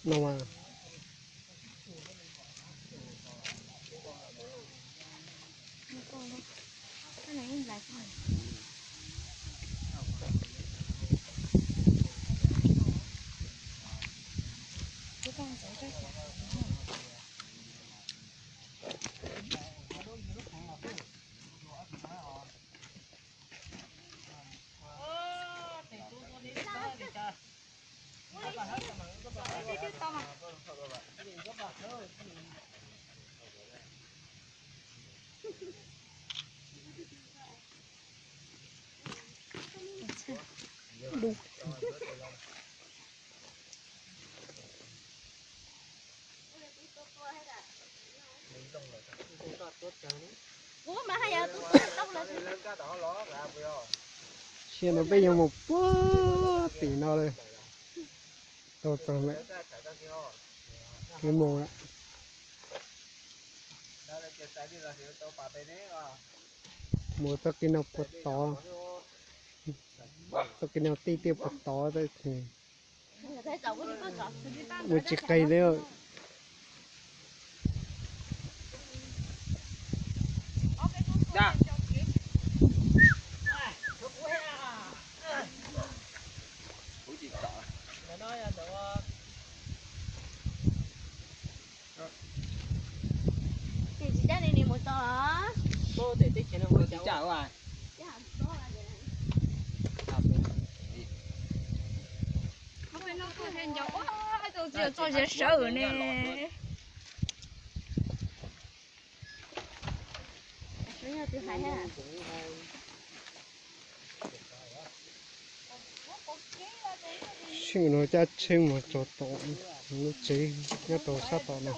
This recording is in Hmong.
No mas. Sia no peb yuav mus puag tim no lawm. Tau txog lawm. Kev mus lawm. Mus txoj kev no puag tod. Txoj kev no tij tiaj puag tod. Mus tsis qis li. Txoj ziav sawv ne. Tsheb no cab tsheb mus tso tom lub tsev nyob rau sab tom no.